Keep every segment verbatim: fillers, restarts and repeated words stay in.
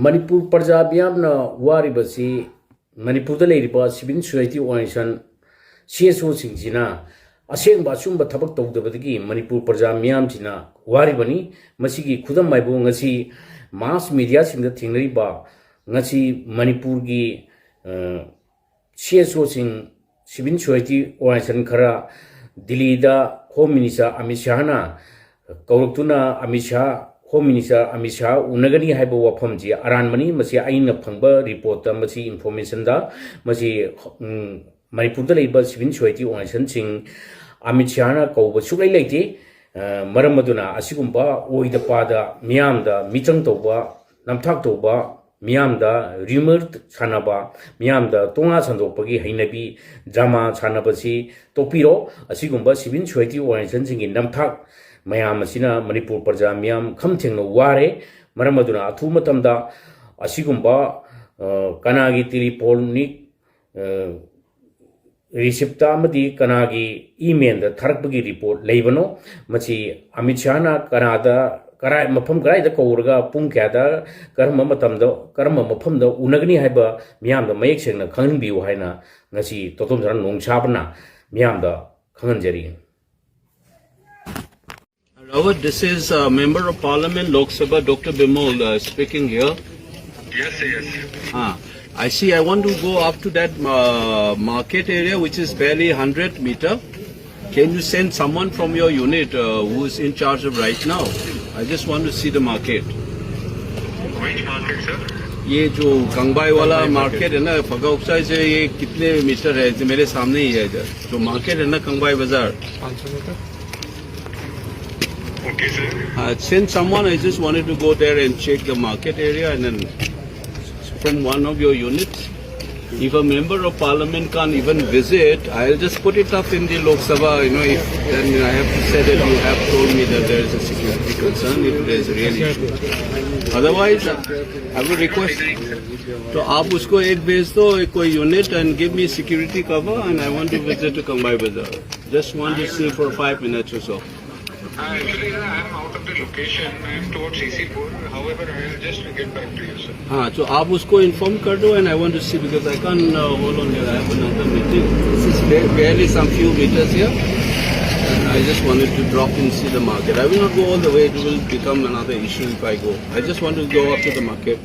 ꯃꯅꯤꯄꯨꯔ ꯄ꯭ꯔꯖꯥ ꯃꯤꯌꯥꯝꯅ ꯋꯥꯔꯤꯕꯁꯤ ꯃꯅꯤꯄꯨꯔꯗ ꯂꯩꯔꯤꯕ civil society organization, C S O ꯁꯤꯡꯁꯤꯅ ꯑꯁꯦꯡꯕ ꯑꯆꯨꯝꯕ ꯊꯕꯛ ꯇꯧꯗꯕꯗꯒꯤ ꯃꯅꯤꯄꯨꯔ ꯄ꯭ꯔꯖꯥ ꯃꯤꯌꯥꯝꯁꯤꯅ ꯋꯥꯔꯤꯕꯅꯤ꯫ ꯃꯁꯤꯒꯤ ꯈꯨꯗꯝ ꯍꯥꯏꯕꯨ ꯉꯁꯤ mass mediaꯁꯤꯡꯗ ꯊꯦꯡꯅꯔꯤꯕ, ꯉꯁꯤ ꯃꯅꯤꯄꯨꯔꯒꯤ, ꯑ, C S O ꯁꯤꯡ, civil society organization ꯈꯔ ꯗꯤꯜꯂꯤꯗ Home Minister Amit ꯁꯥꯍꯅ ꯀꯧꯔꯛꯇꯨꯅ Amit Shah, Home Minister Amit Shah ꯎꯅꯒꯅꯤ ꯍꯥꯏꯕ ꯋꯥꯐꯝꯁꯤ ꯑꯔꯥꯟꯕꯅꯤ꯫ ꯃꯁꯤ ꯑꯩꯅ ꯐꯪꯕ reportꯇ, ꯃꯁꯤ informationꯗ, ꯃꯁꯤ, ꯎꯝ, ꯃꯅꯤꯄꯨꯔꯗ ꯂꯩꯕ civil society organizationꯁꯤꯡ ꯑꯃꯤꯠ ꯁꯥꯍꯅ ꯀꯧꯕ ꯁꯨꯛꯂꯩ ꯂꯩꯇꯦ꯫ ꯑ, ꯃꯔꯝ ꯑꯗꯨꯅ ꯑꯁꯤꯒꯨꯝꯕ ꯑꯣꯏꯗ ꯄꯥꯗ ꯃꯤꯌꯥꯝꯗ ꯃꯤꯆꯪ ꯇꯧꯕ, ꯅꯝꯊꯥꯛ ꯇꯧꯕ, ꯃꯤꯌꯥꯝꯗ rumor ꯁꯥꯟꯅꯕ, ꯃꯤꯌꯥꯝꯗ ꯇꯣꯉꯥ ꯁꯟꯗꯣꯛꯄꯒꯤ ꯍꯩꯅꯕꯤ, drama ꯁꯥꯟꯅꯕꯁꯤ ꯇꯣꯛꯄꯤꯔꯣ꯫ ꯑꯁꯤꯒꯨꯝꯕ civil society organizationꯁꯤꯡꯒꯤ ꯅꯝꯊꯥꯛ ꯃꯌꯥꯝ ꯑꯁꯤꯅ ꯃꯅꯤꯄꯨꯔ ꯄ꯭ꯔꯖꯥ ꯃꯤꯌꯥꯝ ꯈꯝ ꯊꯦꯡꯅ ꯋꯥꯔꯦ꯫ ꯃꯔꯝ ꯑꯗꯨꯅ ꯑꯊꯨꯕ ꯃꯇꯝꯗ ꯑꯁꯤꯒꯨꯝꯕ, ꯑ, ꯀꯅꯥꯒꯤ telephonic, ꯑ, receiptꯇ ꯑꯃꯗꯤ ꯀꯅꯥꯒꯤ emailꯗ ꯊꯥꯔꯛꯄꯒꯤ report ꯂꯩꯕꯅꯣ, ꯃꯁꯤ ꯑꯃꯤꯠ ꯁꯥꯍꯅ ꯀꯅꯥꯗ, ꯀꯔꯥꯏ, ꯃꯐꯝ ꯀꯗꯥꯏꯗ ꯀꯧꯔꯒ ꯄꯨꯡ ꯀꯌꯥꯗ, ꯀꯔꯝꯕ ꯃꯇꯝꯗ, ꯀꯔꯝꯕ ꯃꯐꯝꯗ ꯎꯅꯒꯅꯤ ꯍꯥꯏꯕ ꯃꯤꯌꯥꯝꯗ ꯃꯌꯦꯛ ꯁꯦꯡꯅ ꯈꯪꯍꯟꯕꯤꯌꯨ ꯍꯥꯏꯅ ꯉꯁꯤ ꯇꯣꯇꯣꯝ ꯁꯅꯥ ꯅꯣꯡꯁꯥꯕꯅ ꯃꯤꯌꯥꯝꯗ ꯈꯪꯍꯟꯖꯔꯤ꯫ Robert, this is uh, Member of Parliament, Lok Sabha, Doctor Bimol, uh, speaking here. Yes, yes. Ah, I see. I want to go up to that uh, market area, which is barely hundred meter. Can you send someone from your unit uh, who is in charge of right now? I just want to see the market. Which market, sir? ये जो कंगबाई वाला market है ना, फगाउक्सा से ये कितने metre है? मेरे सामने ही है इधर, जो मार्केट है ना, कंगबाई बाजार। Okay, sir. Uh, send someone. I just wanted to go there and check the market area, and then from one of your units. If a member of parliament can't even visit, I'll just put it up in the Lok Sabha. You know, if then I have to say that you have told me that there is a security concern, if there is a real issue. Otherwise, I would request. तो आप उसको एक भेज दो, एक कोई unit, and give me security cover, and I want to visit to Kambai Bazar. Just want to see for five minutes or so. Uh, actually, sir, I'm out of the location. I'm towards C C four. However, I'll just get back to you, sir. हाँ, तो आप उसको inform कर दो, and I want to see, because I can't uh, hold on here. I have another meeting. This is ba- barely some few meters here. And I just wanted to drop in, see the market. I will not go all the way. It will become another issue if I go. I just want to go up to the market.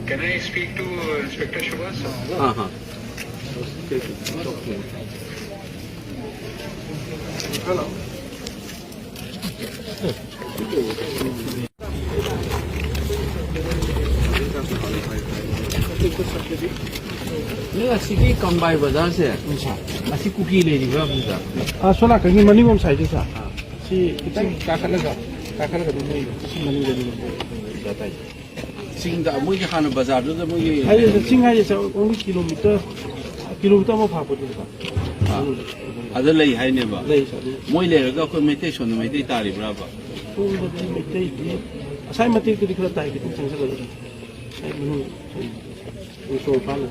Can I speak to uh, Inspector Shubhas? हाँ, हाँ. ꯅꯣꯏ ꯑꯁꯤꯒꯤ ꯀꯪꯕꯥꯏ ꯕꯖꯥꯔꯁꯦ, ꯑꯁꯤ ꯀꯨꯀꯤ ꯂꯩꯔꯤꯕ꯭ꯔꯥ ꯑꯗꯨꯗ? ꯑꯥ, ꯁꯣꯝ ꯅꯥꯀꯟꯒꯤ ꯃꯅꯤꯡꯂꯣꯝ ꯁꯥꯏꯠꯁꯦ, ꯁꯥꯔ꯫ ꯁꯤ ꯈꯤꯇꯪ ꯀꯥꯈꯠꯂꯒ, ꯀꯥꯈꯠꯂꯒ ꯑꯗꯨꯝ ꯂꯩꯔꯦ꯫ ꯁꯤ ꯃꯅꯤꯡꯗꯅꯤ꯫ ꯆꯤꯡꯗ, ꯃꯣꯏꯒꯤ ꯍꯥꯟꯅ ꯕꯖꯥꯔꯗꯨꯗ ꯃꯣꯏꯒꯤ ꯍꯥꯏꯗꯤ, ꯆꯤꯡ ꯍꯥꯏꯁꯦ, ꯁꯥꯔ, only ꯀꯤꯂꯣꯃꯤꯇꯔ, ꯀꯤꯂꯣꯃꯤꯇꯔ ꯑꯃ ꯐꯥꯄꯣꯠꯇꯦ, ꯁꯥꯔ꯫ ꯑꯥ. ꯑꯗꯨ ꯂꯩ ꯍꯥꯏꯅꯦꯕ꯫ ꯂꯩ, ꯁꯥꯔ, ꯑꯗꯨ ꯃꯣꯏ ꯂꯩꯔꯒ ꯑꯩꯈꯣꯏ ꯃꯩꯇꯩ ꯁꯣꯝꯗ ꯃꯩꯇꯩ ꯇꯥꯔꯤꯕ꯭ꯔꯥꯕ? ꯁꯣꯝꯗꯗꯤ ꯃꯩꯇꯩꯗꯤ, ꯉꯁꯥꯏ ꯃꯇꯦꯛꯇꯨꯗꯤ ꯈꯔ ꯇꯥꯏ, ꯈꯤꯇꯪ ꯆꯪꯁꯤꯜꯂꯒ꯫ ꯉꯁꯥꯏ ꯃꯅꯨꯡ ꯁꯣꯝ ꯁꯣꯔꯣꯛ ꯐꯥꯅ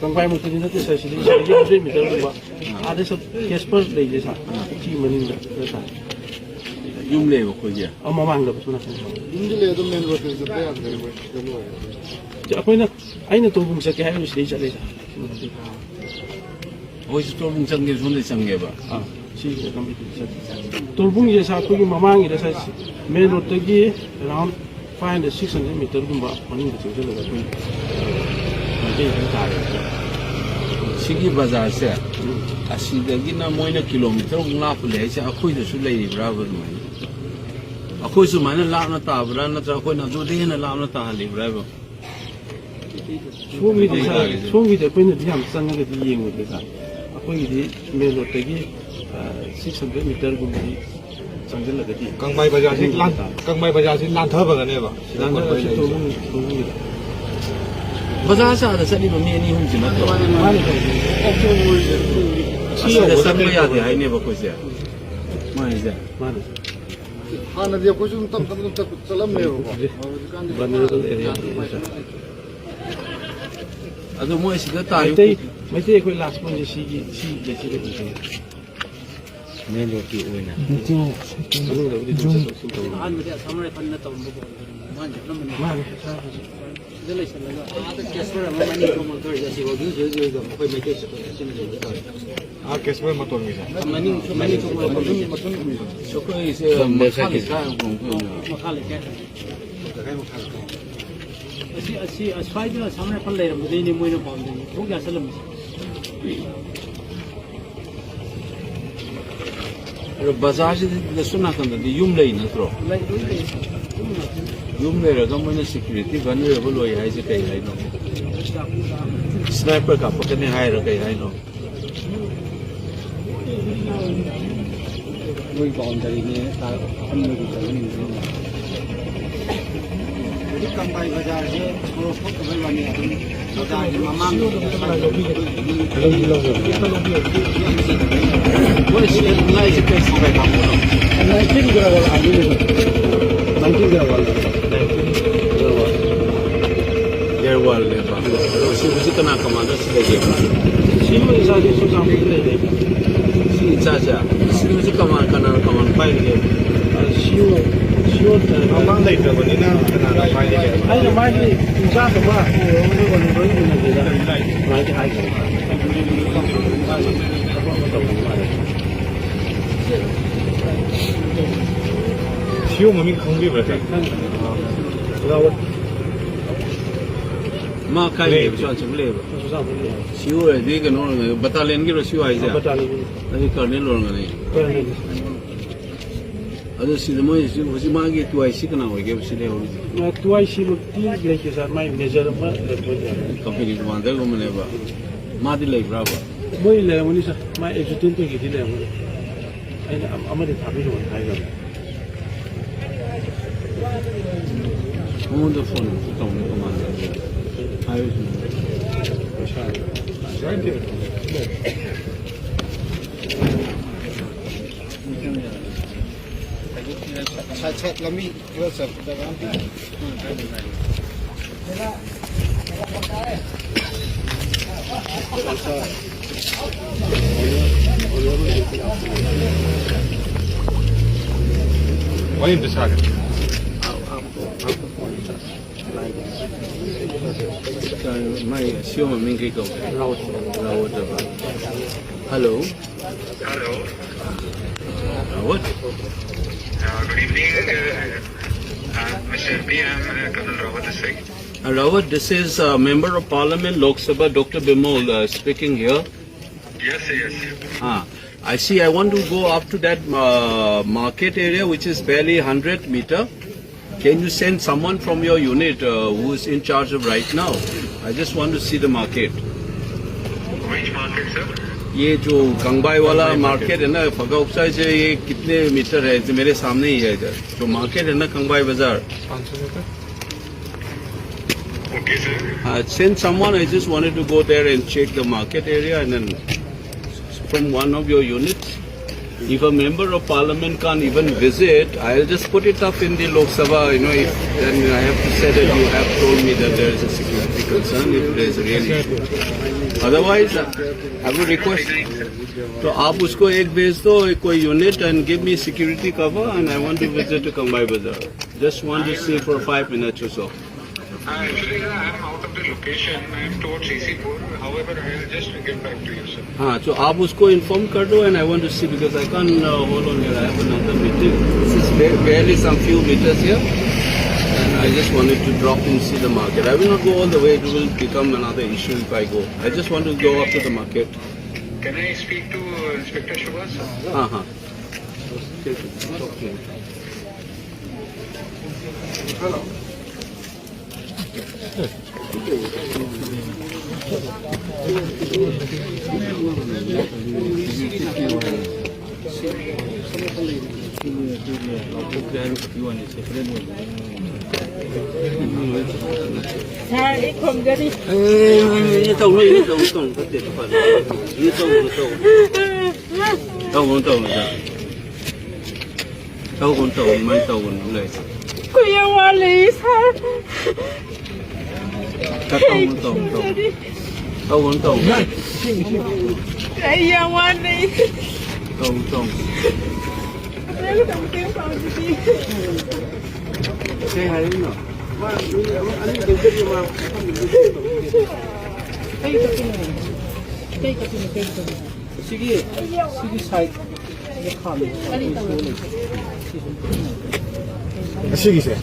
ꯀꯪꯕꯥꯏꯃꯛꯇꯗꯤ ꯅꯠꯇꯦ, ꯁꯥꯔ, ꯁꯤꯗꯒꯤ, ꯁꯤꯗꯒꯤ ꯍꯟꯗ꯭ꯔꯦꯠ ꯃꯤꯇꯔꯒꯨꯝꯕ꯫ ꯑꯥꯗ ꯁꯥꯔ, ꯀꯦꯁꯄꯔ ꯂꯩꯁꯦ, ꯁꯥꯔ, ꯁꯤ ꯃꯅꯤꯡꯗ ꯈꯔ ꯇꯥꯏ꯫ ꯌꯨꯝ ꯂꯩꯕ ꯑꯩꯈꯣꯏꯒꯤ? ꯑ, ꯃꯃꯥꯡꯗ ꯁꯣꯝ ꯅꯥꯀꯟꯗ꯫ ꯌꯨꯝꯗꯤ ꯂꯩ, ꯑꯗꯨꯝ ꯃꯦꯟ ꯔꯣꯗꯇꯗꯤ ꯆꯠꯄ ꯌꯥꯗ꯭ꯔꯦ, ꯑꯩꯈꯣꯏ ꯁꯤꯗ ꯂꯣꯏꯔꯦ꯫ ꯑꯩꯈꯣꯏꯅ, ꯑꯩꯅ ꯇꯧꯐꯝ ꯆꯠꯀꯦ ꯍꯥꯏꯕ ꯁꯤꯗꯩ ꯆꯠꯂꯦ, ꯁꯥꯔ꯫ ꯑꯩꯈꯣꯏꯁꯨ ꯇꯣꯔꯕꯨꯡ ꯆꯪꯒꯦ, ꯁꯣꯝꯗꯩ ꯆꯪꯒꯦꯕ꯫ ꯑꯥ, ꯁꯤꯁꯦ ꯂꯝꯕꯤ ꯆꯠ-, ꯇꯣꯔꯕꯨꯡꯁꯦ, ꯁꯥꯔ, ꯑꯩꯈꯣꯏꯒꯤ ꯃꯃꯥꯡꯒꯤꯗ, ꯁꯥꯔ, ꯃꯦꯟ ꯔꯣꯗꯇꯒꯤ around five hundred, six hundred ꯃꯤꯇꯔꯒꯨꯝꯕ ꯃꯅꯨꯡꯗ ꯆꯪꯁꯤꯜꯂꯒ ꯑꯩꯈꯣꯏ ꯃꯩꯇꯩ ꯑꯗꯨꯝ ꯇꯥꯔꯦ꯫ ꯁꯤꯒꯤ ꯕꯖꯥꯔꯁꯦ, ꯎꯝ꯫ ꯑꯁꯤꯗꯒꯤꯅ ꯃꯣꯏꯅ ꯀꯤꯂꯣꯃꯤꯇꯔꯃꯨꯛ ꯂꯥꯞꯄ ꯂꯩ ꯍꯥꯏꯁꯦ, ꯑꯩꯈꯣꯏꯗꯁꯨ ꯂꯩꯔꯤꯕ꯭ꯔꯥꯕ ꯑꯗꯨꯃꯥꯏꯅ? ꯑꯩꯈꯣꯏ ꯁꯨꯃꯥꯏꯅ ꯂꯥꯞꯅ ꯇꯥꯕ꯭ꯔꯥ, ꯅꯠꯇ꯭ꯔꯒ ꯑꯩꯈꯣꯏꯅ ꯑꯗꯨꯗꯩ ꯍꯦꯟꯅ ꯂꯥꯞꯅ ꯇꯥꯍꯜꯂꯤꯕ꯭ꯔꯥꯕ? ꯁꯣꯝꯒꯤꯗꯤ, ꯁꯥꯔ, ꯁꯣꯝꯒꯤꯗꯤ ꯑꯩꯈꯣꯏꯅꯗꯤ ꯌꯥꯝ ꯆꯪꯉꯒꯗꯤ ꯌꯦꯡꯉꯨꯗ꯭ꯔꯦ, ꯁꯥꯔ꯫ ꯑꯩꯈꯣꯏꯒꯤꯗꯤ ꯃꯦꯟ ꯔꯣꯗꯇꯒꯤ, ꯑ, ꯁꯤꯛꯁ ꯍꯟꯗ꯭ꯔꯦꯠ ꯃꯤꯇꯔꯒꯨꯝꯕꯗꯤ ꯆꯪꯁꯤꯜꯂꯒꯗꯤ꯫ ꯀꯪꯕꯥꯏ ꯕꯖꯥꯔꯁꯤ ꯂꯥꯟ-, ꯀꯪꯕꯥꯏ ꯕꯖꯥꯔꯁꯤ ꯂꯥꯟꯊꯕꯒꯅꯦꯕ꯫ ꯂꯥꯟꯊꯕꯁꯤ ꯇꯣꯔꯕꯨꯡ, ꯇꯣꯔꯕꯨꯡꯒꯤꯗ꯫ ꯕꯖꯥꯔ ꯆꯥꯗ ꯆꯠꯂꯤꯕ ꯃꯤ ꯑꯅꯤ ꯑꯍꯨꯝꯁꯤ ꯅꯠꯇ꯭ꯔꯣ? ꯃꯥꯅꯦ, ꯁꯥꯔ꯫ ꯑꯁꯤꯗ ꯆꯪꯕ ꯌꯥꯗꯦ ꯍꯥꯏꯅꯦꯕ ꯑꯩꯈꯣꯏꯁꯦ꯫ ꯃꯥꯅꯦ, ꯁꯥꯔ꯫ ꯃꯥꯅꯦ, ꯁꯥꯔ꯫ ꯍꯥꯟꯅꯗꯤ ꯑꯩꯈꯣꯏꯁꯨ ꯑꯗꯨꯝ ꯇꯞ ꯇꯞ ꯇꯞ ꯆꯠꯂꯝꯃꯦꯕꯀꯣ꯫ ꯍꯧꯖꯤꯛꯀꯥꯟꯗꯤ ꯚꯜꯅꯔꯦꯕꯜ ꯑꯦꯔꯤꯌꯥ꯫ ꯑꯗꯣ ꯃꯣꯏ ꯁꯤꯗ ꯇꯥꯔꯤ ꯃꯩꯇꯩ, ꯃꯩꯇꯩ ꯑꯩꯈꯣꯏ ꯂꯥꯁ ꯄꯣꯏꯟꯁꯦ ꯁꯤꯒꯤ, ꯁꯤ ꯂꯩꯁꯤꯗ ꯑꯣꯏꯗꯣꯏꯅꯦ꯫ ꯃꯦꯟ ꯔꯣꯗꯀꯤ ꯑꯣꯏꯅ ꯃꯅꯨꯡꯗꯕꯨꯗꯤ ꯑꯗꯨꯝ ꯆꯠꯊꯣꯛ ꯆꯠꯁꯤꯟ ꯇꯧꯕ꯫ ꯑꯍꯥꯟꯕꯗꯤ ꯑꯁꯥꯝ ꯔꯥꯏꯐꯜꯅ ꯇꯧꯔꯝꯕ ꯄꯣꯠꯅꯤ꯫ ꯃꯥꯅ ꯆꯠꯂꯝꯕꯅꯤ꯫ ꯃꯥꯅꯦ꯫ ꯁꯤꯗ ꯂꯩꯁꯜꯂꯒ ꯑꯥꯗ ꯀꯦꯁꯄꯔ ꯑꯃ ꯃꯅꯤꯡ ꯊꯣꯡ ꯇꯧꯔꯤꯁꯦ ꯑꯁꯤ ꯍꯧꯖꯤꯛ ꯍꯧꯖꯤꯛ ꯍꯧꯖꯤꯛ ꯑꯩꯈꯣꯏ ꯃꯩꯇꯩ ꯆꯠꯄ ꯆꯠꯁꯤꯟꯅ ꯂꯩꯕ ꯇꯧꯔꯦ꯫ ꯑꯥ, ꯀꯦꯁꯄꯔ ꯃꯇꯣꯟꯒꯤꯁꯦ꯫ ꯃꯅꯤꯡ ꯃꯅꯤꯡ ꯊꯣꯡ ꯃꯊꯨꯟ ꯃꯊꯨꯟ ꯑꯩꯈꯣꯏꯁꯦ ꯁꯣꯝꯗ ꯃꯈꯥ ꯆꯠꯈꯤꯁꯦ꯫ ꯂꯩꯀꯥꯏ ꯍꯣꯡꯗꯣꯏꯅꯦ꯫ ꯃꯈꯥ ꯂꯩꯀꯥꯏ꯫ ꯑꯁꯤ ꯑꯁꯤ ꯑꯁ꯭ꯋꯥꯏꯗ ꯑꯁꯥꯝ ꯔꯥꯏꯐꯜ ꯂꯩꯔꯝꯕꯗꯩꯅꯦ ꯃꯣꯏꯅ ꯄꯥꯝꯗꯣꯏꯅꯤ꯫ ꯊꯣꯡ ꯌꯥꯁꯜꯂꯝꯃꯤꯁꯦ꯫ ꯑꯗꯣ ꯕꯖꯥꯔꯁꯤꯗ ꯁꯣꯝ ꯅꯥꯀꯟꯗꯗꯤ ꯌꯨꯝ ꯂꯩ ꯅꯠꯇ꯭ꯔꯣ? ꯂꯩ, ꯂꯣꯏ ꯂꯩ꯫ ꯌꯨꯝ ꯂꯩꯔꯒ ꯃꯣꯏꯅ ꯁꯦꯀ꯭ꯌꯨꯔꯤꯇꯤ ꯚꯜꯅꯔꯦꯕꯜ ꯑꯣꯏ ꯍꯥꯏꯁꯦ ꯀꯩ ꯍꯥꯏꯅꯣ? ꯁ꯭ꯅꯥꯏꯄꯔ ꯀꯥꯞꯄꯛꯀꯅꯤ ꯍꯥꯏꯔ ꯀꯩ ꯍꯥꯏꯅꯣ? ꯃꯣꯏ ꯕꯥꯎꯟꯗꯔꯤꯅꯦ, ꯇꯥ-, ꯑꯍꯟꯕꯒꯤ ꯆꯪꯍꯟꯅꯤꯡꯕꯅꯤꯅ꯫ ꯍꯧꯖꯤꯛ ꯀꯪꯕꯥꯏ ꯕꯖꯥꯔꯁꯦ ꯁꯣꯔꯣꯛ ꯐꯠꯇꯕꯩ ꯋꯥꯅꯤ, ꯑꯗꯨꯝ ꯕꯖꯥꯔꯒꯤ ꯃꯃꯥꯡꯗ ꯃꯣꯏ ꯁꯤ ꯂꯥꯏꯁꯦ ꯀꯩ ꯁꯉꯥꯏ ꯀꯥꯡꯕꯨꯅꯣ? ꯅꯥꯏꯟꯇꯤꯟ ꯒ꯭ꯔꯥꯎꯟ ꯑꯗꯨꯅꯤ꯫ Nineteen ground. Nineteen ground. ꯒꯦꯔꯋꯥꯜꯅꯦꯕ꯫ ꯑꯗꯣ ꯁꯤ ꯍꯧꯖꯤꯛ ꯀꯅꯥ ꯀꯃꯥꯟꯗ ꯁꯤ ꯂꯩꯒꯦꯕ? ꯁꯤ ꯍꯧꯖꯤꯛ ꯁꯤ ꯆꯨꯔꯆꯥꯟꯄꯨꯔꯗ ꯂꯩꯔꯦ꯫ ꯁꯤ ꯏꯆꯥꯁꯦ? ꯁꯤ ꯍꯧꯖꯤꯛ ꯀꯃꯥꯟ-, ꯀꯅꯥ ꯀꯃꯥꯟ ꯄꯥꯏꯔꯤꯒꯦ? ꯁꯤꯑꯣ, ꯁꯤꯑꯣ ꯃꯃꯥꯡ ꯂꯩꯇ꯭ꯔꯕꯅꯤꯅ ꯀꯅꯥꯅ ꯄꯥꯏꯔꯤꯒꯦ? ꯑꯩꯅ ꯃꯥꯒꯤ ꯏꯆꯥꯗꯨꯃ ꯄꯨꯔꯒ ꯑꯩꯈꯣꯏ ꯃꯅꯤꯄꯨꯔꯒꯤ ꯎꯅꯁꯦꯅ ꯑꯗꯨꯃꯥꯏꯅꯗꯤ ꯍꯥꯏꯈ꯭ꯔꯦ꯫ ꯁꯤꯑꯣ ꯃꯃꯤꯡ ꯈꯪꯕꯤꯕ꯭ꯔꯥ, ꯁꯥꯔ? ꯈꯪꯉꯦ꯫ ꯃꯥ ꯀꯥꯏ ꯂꯩ? ꯂꯩꯕ? ꯆꯨꯔꯥꯟꯆꯥꯟꯄꯨꯔ ꯂꯩꯕ? ꯆꯨꯔꯥꯟꯄꯨꯔ ꯂꯩ꯫ ꯁꯤꯑꯣ ꯑꯣꯏꯔꯗꯤ ꯀꯩꯅꯣ ꯑꯣꯏꯔꯝꯒꯅꯤ, ꯕꯇꯥꯂꯤꯌꯟꯒꯤꯔꯣ ꯁꯤꯑꯣ ꯍꯥꯏꯁꯦ? ꯕꯇꯥꯂꯤꯌꯟꯒꯤ꯫ ꯑꯗꯨꯗꯤ ꯀꯔꯅꯦꯜ ꯑꯣꯏꯔꯝꯒꯅꯤ꯫ ꯀꯔꯅꯦꯜ꯫ ꯑꯗꯣ ꯁꯤꯗ ꯃꯣꯏ ꯍꯧꯖꯤꯛ, ꯍꯧꯖꯤꯛ ꯃꯥꯒꯤ ꯇꯨ ꯑꯥꯏ ꯁꯤ ꯀꯅꯥ ꯑꯣꯏꯒꯦꯕ ꯁꯤ ꯂꯩꯍꯧꯔꯤꯁꯦ? ꯑ, ꯇꯨ ꯑꯥꯏ ꯁꯤ ꯃꯛꯇꯤ ꯂꯩꯇꯦ, ꯁꯥꯔ꯫ ꯃꯥꯏ ꯃꯦꯖꯔ ꯑꯃ ꯂꯩꯕ ꯑꯣꯏꯗꯤ ꯌꯥꯔꯦ꯫ ꯀꯝꯄꯦꯅꯤ ꯀꯃꯥꯟꯗꯔꯒꯨꯝꯕꯅꯦꯕ꯫ ꯃꯥꯗꯤ ꯂꯩꯕ꯭ꯔꯥꯕ? ꯃꯣꯏ ꯂꯩꯔꯝꯒꯅꯤ, ꯁꯥꯔ꯫ ꯃꯥꯏ ꯑꯦꯗꯖꯨꯇꯦꯟꯠ ꯀꯩꯀꯩꯗꯤ ꯂꯩꯔꯝꯒꯅꯤ꯫ ꯑꯩꯅ ꯑꯃ-, ꯑꯃꯗꯤ ꯊꯥꯕꯤꯔꯛꯑꯣꯅ ꯍꯥꯏꯈ꯭ꯔꯕꯅꯦ꯫ ꯃꯉꯣꯟꯗ ꯐꯣꯟ ꯑꯝꯇ ꯇꯧꯅꯦ, ꯀꯃꯥꯟꯗꯔ꯫ ꯍꯥꯏꯔꯤꯁꯤꯅꯦ꯫ ꯁꯥꯏꯠ, ꯁꯥꯏꯠ ꯂꯝꯕꯤ ꯈꯔ ꯆꯠꯄꯗ वहीं बिछा के। ꯃꯥꯏ ꯁꯤ ꯑꯣ ꯃꯃꯤꯡ ꯀꯩ ꯀꯧꯒꯦ? ꯔꯥꯎꯠ꯫ ꯔꯥꯎꯠ ꯍꯥꯏꯕ꯫ Hello. Hello. Raut? Uh, good evening, uh, uh, Mister P M, uh, Colonel Rawat this side. Uh, Rawat, this is uh, Member of Parliament, Lok Sabha, Doctor Bimol uh, speaking here. Yes, yes. Ah, I see. I want to go up to that uh, market area, which is barely one hundred meter. Can you send someone from your unit uh, who is in charge of right now? I just want to see the market. Which market, sir? ये जो कंगबाई वाला market है ना, फगा उपसाई से ये कितने metre है? ये मेरे सामने ही है इधर। जो मार्केट है ना, कंगबाई बाजार। Okay, sir. Uh, send someone. I just wanted to go there and check the market area, and then from one of your units. If a member of parliament can't even visit, I'll just put it up in the Lok Sabha. You know, if then I have to say that you have told me that there is a security concern, if there is a real issue. Otherwise, uh, I would request. तो आप उसको एक भेज दो, कोई unit, and give me security cover, and I want to visit to Kambai Bazar. Just want to see for five minutes or so. Uh, actually, uh, I'm out of the location. I'm towards C C four. However, I'll just get back to you, sir. हाँ, तो आप उसको inform कर दो, and I want to see because I can't uh, hold on here. I have another meeting. This is ba- barely some few meters here, and I just wanted to drop in, see the market. I will not go all the way. It will become another issue if I go. I just want to go up to the market. Can I speak to uh, Inspector Shubhas? हाँ, हाँ। ꯁꯥꯔ, ꯑꯩ ꯈꯣꯝꯖꯔꯤ꯫ ꯑꯦ, ꯇꯧꯅꯨ, ꯇꯧꯅꯨ, ꯇꯧꯅꯨ, ꯐꯠꯇꯦ, ꯐꯠꯇꯦ꯫ ꯇꯧꯅꯨ, ꯇꯧꯅꯨ꯫ ꯇꯧꯒꯅꯨ, ꯇꯧꯒꯅꯨ, ꯇꯧꯒꯅꯨ꯫ ꯇꯧꯒꯅꯨ, ꯇꯧꯒꯅꯨ, ꯑꯗꯨꯃꯥꯏꯅ ꯇꯧꯒꯅꯨ, ꯂꯩ꯫ ꯑꯩꯈꯣꯏ ꯌꯥꯝ ꯋꯥꯠꯂꯤ, ꯁꯥꯔ꯫ ꯇꯧꯒꯅꯨ, ꯇꯧꯒꯅꯨ, ꯇꯧꯒꯅꯨ꯫ ꯇꯧꯒꯅꯨ, ꯇꯧꯒꯅꯨ꯫ ꯑꯩ ꯌꯥꯝ ꯋꯥꯅꯩ꯫ ꯇꯧ, ꯇꯧ꯫ ꯀꯩ ꯍꯥꯏꯔꯤꯅꯣ? ꯁꯤꯒꯤ, ꯁꯤꯒꯤ side ꯁꯤꯗ ꯈꯥꯝꯃꯤ꯫ ꯑꯁꯤꯒꯤꯁꯦ꯫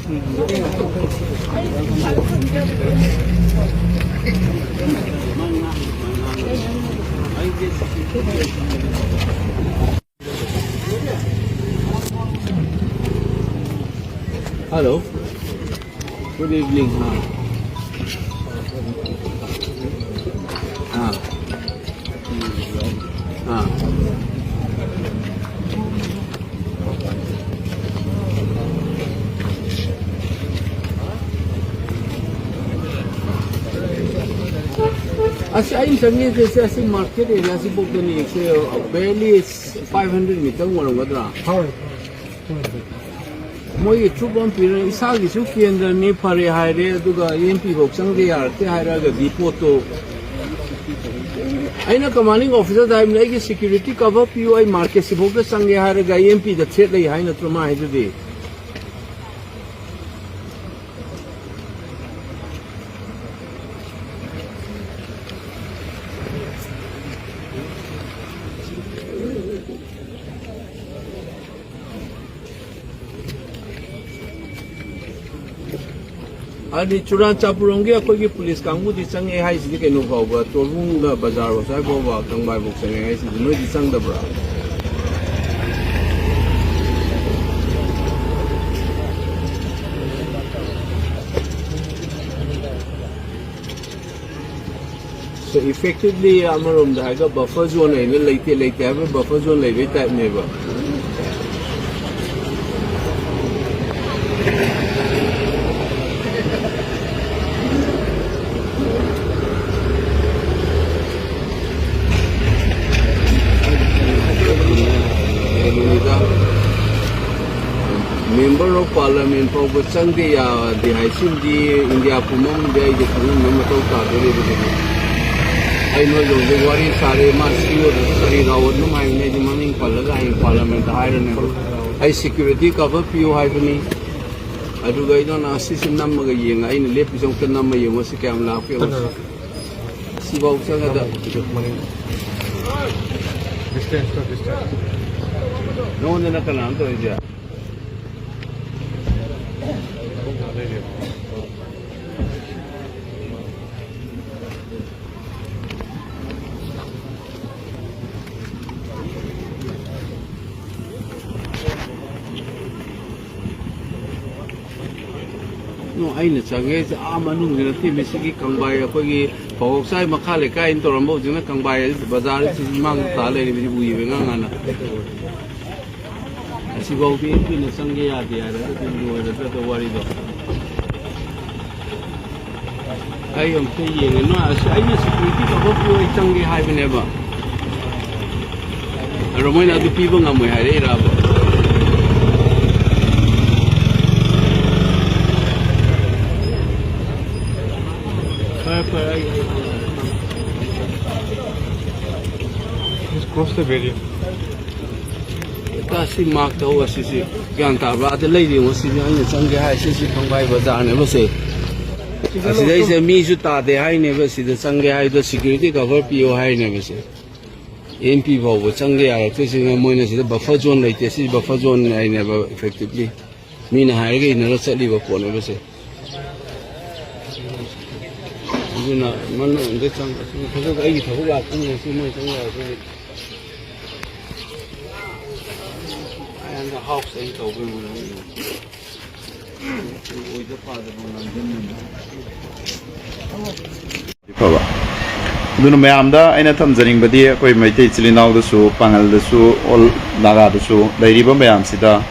Hello. Good evening. हाँ। हाँ। हाँ। ꯑꯁꯤ ꯑꯩꯅ ꯆꯪꯉꯤꯁꯦ, ꯁꯤ, ꯑꯁꯤ market area ꯁꯤꯐꯥꯎꯗꯅꯤ꯫ ꯁꯤ barely five hundred meter ꯑꯣꯏꯔꯝꯒꯗ꯭ꯔꯥ? ꯍꯣꯏ꯫ ꯃꯣꯏꯒꯤ ꯆꯨꯞ ꯑꯃ ꯄꯤꯔ, ꯏꯁꯥꯒꯤꯁꯨ ꯀꯦꯟꯗ꯭ꯔꯅꯤ, ꯐꯔꯦ ꯍꯥꯏꯔꯦ, ꯑꯗꯨꯒ ꯑꯦꯝ ꯄꯤ ꯐꯥꯎ ꯆꯪꯗ ꯌꯥꯔꯛꯇꯦ ꯍꯥꯏꯔꯒꯗꯤ ꯄꯣꯠꯇꯣ, ꯑꯩꯅ commanding officer ꯗ ꯍꯥꯏꯕꯅꯤ, "ꯑꯩꯒꯤ security cover ꯄꯤꯌꯨ, ꯑꯩ market ꯁꯤꯐꯥꯎꯗ ꯆꯪꯒꯦ" ꯍꯥꯏꯔꯒ ꯑꯦꯝ ꯄꯤ ꯗ threat ꯂꯩ ꯍꯥꯏ ꯅꯠꯇ꯭ꯔꯣ ꯃꯥ ꯍꯥꯏꯗꯨꯗꯤ? ꯑꯗꯨꯗꯤ ꯆꯨꯔꯥꯆꯥꯟꯄꯨꯔ ꯔꯣꯝꯒꯤ ꯑꯩꯈꯣꯏꯒꯤ ꯄꯨꯂꯤꯁ ꯀꯥꯡꯕꯨꯗꯤ ꯆꯪꯉꯦ ꯍꯥꯏꯁꯤꯗꯤ ꯀꯩꯅꯣ ꯐꯥꯎꯕ, ꯇꯣꯔꯕꯨꯡꯒ ꯕꯖꯥꯔ ꯐꯥꯎ ꯁ꯭ꯋꯥꯏ ꯐꯥꯎꯕ ꯀꯪꯕꯥꯏ ꯐꯥꯎ ꯆꯪꯉꯦ ꯍꯥꯏꯁꯤꯗꯤ ꯅꯣꯏꯗꯤ ꯆꯪꯗꯕ꯭ꯔꯥ? So effectively ꯑꯃꯔꯣꯝꯗ ꯍꯥꯏꯔꯒ buffer zone ꯑꯣꯏꯅ ꯂꯩꯇꯦ, ꯂꯩꯇꯦ ꯍꯥꯏꯕ buffer zone ꯂꯩꯕꯩ type ꯅꯦꯕ꯫ Member of Parliament ꯐꯥꯎꯕ ꯆꯪꯗꯦ ꯌꯥꯗꯦ ꯍꯥꯏꯁꯤꯃꯗꯤ ꯏꯟꯗꯤꯌꯥ ꯄꯨꯝꯕ ꯑꯃꯗꯤ ꯑꯩꯗꯤ ꯈꯪꯍꯟꯕ ꯃꯊꯧ ꯇꯥꯗꯣꯔꯤꯕꯅꯤ꯫ ꯑꯩ ꯅꯣꯏ ꯂꯣꯟꯗ ꯋꯥꯔꯤ ꯁꯥꯔꯦ, ꯃꯥ ꯁꯤ ꯑꯣꯏꯔꯁꯨ ꯀꯔꯤ ꯔꯥꯎ ꯑꯗꯨꯝ ꯍꯥꯏꯕꯅꯤ, ꯑꯩꯗꯤ ꯃꯃꯤꯡ ꯄꯜꯂꯒ ꯍꯌꯦꯡ ꯄꯥꯔꯂꯤꯌꯥꯃꯦꯟꯠꯇ ꯍꯥꯏꯔꯅꯦꯕ꯫ ꯑꯩ ꯁꯦꯀ꯭ꯌꯨꯔꯤꯇꯤ ꯀꯚꯔ ꯄꯤꯌꯨ ꯍꯥꯏꯕꯅꯤ꯫ ꯑꯗꯨꯒ ꯑꯩ ꯅꯪꯅ ꯑꯁꯤꯁꯤ ꯅꯝꯃꯒ ꯌꯦꯡꯉ, ꯑꯩꯅ ꯂꯦꯞꯄꯤꯁꯤ ꯑꯃꯨꯛꯇ ꯅꯝꯃ ꯌꯦꯡꯉꯣ, ꯁꯤ ꯀꯌꯥꯝ ꯂꯥꯞꯀꯦ ꯌꯦꯡꯉꯣ꯫ ꯁꯤꯐꯥꯎ ꯆꯪꯉꯗ꯫ Distance, distance. ꯅꯉꯣꯟꯗꯅ ꯀꯅꯥꯅꯣ ꯇꯧꯔꯤꯁꯦ? ꯅꯣ, ꯑꯩꯅ ꯆꯪꯉꯦ, ꯑꯥ ꯃꯅꯨꯡꯗ ꯅꯠꯇꯦ, ꯃꯁꯤꯒꯤ ꯀꯪꯕꯥꯏ, ꯑꯩꯈꯣꯏꯒꯤ ꯐꯧꯍꯧꯆꯥꯏ ꯃꯈꯥ ꯂꯩꯀꯥꯏꯅ ꯇꯧꯔꯝꯕ, ꯍꯧꯖꯤꯛꯅ ꯀꯪꯕꯥꯏ ꯕꯖꯥꯔ ꯃꯥꯡꯗ ꯇꯥ ꯂꯩꯔꯤꯕꯁꯤ ꯎꯏꯌꯦꯕ ꯏꯉꯥꯡ ꯉꯥꯟꯅ꯫ ꯑꯁꯤꯐꯥꯎꯗꯤ ꯀꯨꯏꯅ ꯆꯪꯒꯦ ꯌꯥꯗꯦ ꯍꯥꯏꯔꯒꯗꯤ ꯂꯣꯏꯔꯗ꯭ꯔꯗ ꯋꯥꯔꯤꯗꯣ꯫ ꯑꯩ ꯑꯝꯇ ꯌꯦꯡꯉꯦ꯫ ꯅꯣꯏ ꯑꯁꯤ ꯑꯩꯅ ꯁꯦꯀ꯭ꯌꯨꯔꯤꯇꯤ ꯀꯚꯔ ꯄꯤꯌꯨ, ꯑꯩ ꯆꯪꯒꯦ ꯍꯥꯏꯕꯅꯦꯕ꯫ ꯑꯗꯣ ꯃꯣꯏꯅ ꯑꯗꯨ ꯄꯤꯕ ꯉꯝꯃꯣꯏ ꯍꯥꯏꯔꯛꯏꯔꯕ? ꯐꯔꯦ, ꯐꯔꯦ, ꯑꯩ, ꯑꯩ, Just cross the barrier. ꯇꯥꯁꯤ ꯃꯥꯔꯛ ꯇꯧ, ꯑꯁꯤꯁꯤ ꯒ꯭ꯌꯥꯟ ꯇꯥꯕ꯭ꯔꯥ? ꯑꯗ ꯂꯩꯔꯤ ꯌꯦꯡꯉꯣ, ꯁꯤꯁꯦ ꯑꯩꯅ ꯆꯪꯒꯦ ꯍꯥꯏ, ꯁꯤꯁꯤ ꯀꯪꯕꯥꯏ ꯕꯖꯥꯔꯅꯦꯕ ꯁꯦ꯫ ꯑꯁꯤꯗꯩꯁꯦ ꯃꯤꯁꯨ ꯇꯥꯗꯦ ꯍꯥꯏꯅꯦꯕ, ꯁꯤꯗ ꯆꯪꯒꯦ ꯍꯥꯏꯗꯣ ꯁꯦꯀ꯭ꯌꯨꯔꯤꯇꯤ ꯀꯚꯔ ꯄꯤꯌꯣ ꯍꯥꯏꯅꯦꯕ ꯁꯦ꯫ ꯑꯦꯝ ꯄꯤ ꯐꯥꯎꯕ ꯆꯪꯒꯦ ꯌꯥꯔꯛꯇ꯭ꯔꯤꯁꯤꯅ ꯃꯣꯏꯅ ꯁꯤꯗ ꯕꯐꯔ ꯖꯣꯟ ꯂꯩꯇꯦ, ꯁꯤ ꯕꯐꯔ ꯖꯣꯟ ꯍꯥꯏꯅꯦꯕ effectively꯫ ꯃꯤꯅ ꯍꯥꯏꯔꯒ ꯏꯟꯅꯔ ꯆꯠꯂꯤꯕ ꯄꯣꯠꯅꯦꯕ ꯁꯦ꯫ ꯑꯗꯨꯅ ꯃꯅꯨꯡꯗ ꯆꯪ-, ꯊꯕꯛ, ꯑꯩꯒꯤ ꯊꯕꯛ ꯂꯥꯛꯄꯅꯤꯅ ꯁꯤ ꯃꯣꯏ ꯆꯪ ꯌꯥꯔꯛꯇ꯭ꯔꯗꯤ꯫ ꯑꯩ ꯍꯟꯗꯛ ꯍꯥꯎꯁ ꯑꯩ ꯇꯧꯕꯩ ꯃꯑꯣꯡ ꯑꯣꯏꯗ ꯄꯥꯗꯕ ꯉꯥꯡꯁꯤꯟꯕꯅꯤ꯫ ꯐꯕ꯫ ꯑꯗꯨꯅ ꯃꯌꯥꯝꯗ ꯑꯩꯅ ꯊꯝꯖꯅꯤꯡꯕꯗꯤ, ꯑꯩꯈꯣꯏ ꯃꯩꯇꯩ ꯏꯆꯤꯜ ꯏꯅꯥꯎꯗꯁꯨ, ꯄꯥꯉꯜꯗꯁꯨ, all ꯅꯥꯒꯥꯗꯁꯨ ꯂꯩꯔꯤꯕ ꯃꯌꯥꯝꯁꯤꯗ